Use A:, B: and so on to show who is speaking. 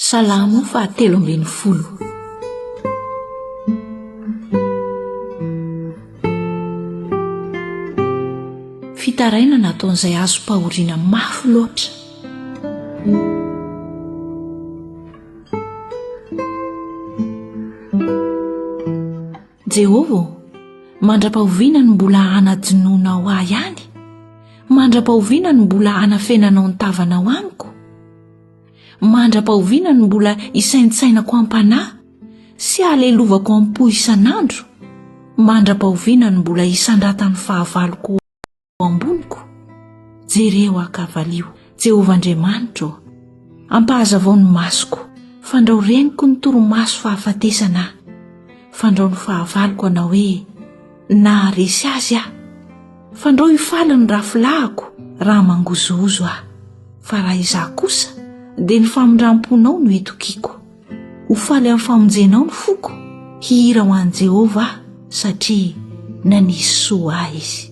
A: Salamo fahatelo ambin'ny folo. Fitarainana ataon'izay azom-pahoriana mafy loatra. Jehovah ô, mandra-pahoviana no mbola hanadinoanao ahy ihany? Mandra-pahoviana no mbola hanafenanao ny tavanao amiko? Mandra-pahoviana no mbola hisaintsainako am-panahy sy halelovako am-po isan'andro? Mandra-pahoviana no mbola hisandratan'ny fahavaloko ho amboniko? Jereo aho ka valio, Jehovah Andriamanitro ô! Ampahazavao ny masoko, fandrao reniko ny torimaso fahafatesana aho. Fandrao ny fahavaloko hanao hoe, Naharesy azy aho. Fandrao hifaly ny rafilahako raha mangozohozo aho. Fa raha izaho kosa, dia ny famindram-ponao no itokiako. Ho faly amin'ny famonjenao ny foko, hihira ho an'i Jehovah aho, satria nanisy soa ahy izy.